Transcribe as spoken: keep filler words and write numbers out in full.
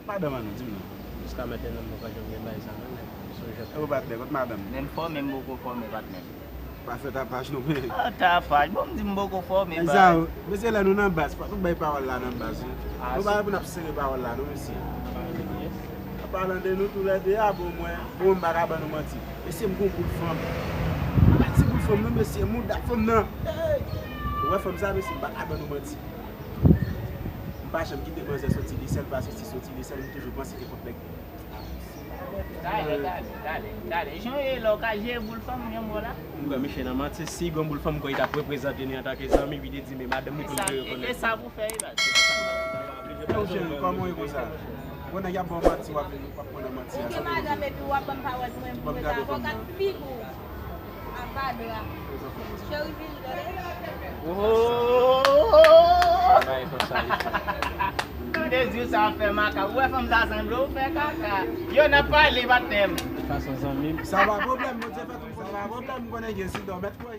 Madanm an nou, di m non. Jiska mentnan m poko janm gen bagay sa non, men se yon jan. Ou patnè, kot madanm? Menm fòme m poko fòme patnè. Pa fè tapaj non, men. Ah, tapaj. Bon, m di m poko fòme. Sa, mesye, lè nou nan baz, fòk nou bay pawòl la nan baz wi. Nou pa pou n ap sere pawòl la non, mesye. An palan de nou toulède a, bon, mwen, bon, m pa ka ban nou manti. Mesye, m gon boul fanm. M pa ti boul fanm non, mesye, mouda fanm nan. Ou wè fanm sa, mesye, m pa ka ban nou manti. M pa janm kite manzè soti li sèl, paske si soti li sèl, m toujou panse ke kont nèg. Gade, gade, gade, gade. Jan w ye la, w ka jere boul fanm yon bò la. M kwè misye nan manti, si gon boul fanm kwè li t ap reprezante li antanke zanmi, li te di men madanm li pou l te rekonèt. E sa pou fè e baz. Yo, cheri, kòman w ye konsa? Bon, nèg y ap ba w manti, w ap vin, w ap pran nan manti. Ou gen madanm epi w ap ban m pawòl pou mwen pou mwen ta fò gad figi w. Avadra. Cheri vin gade. Tande di w sa ap fè makak. Ou wè fanm sa sanble w fè kaka. Yo n ap pale patnè m. Fason zanmi m. Sa pa pwoblèm, Bondye fè tout sa pa pwoblèm, m konnen gen sida, w mèt kwè.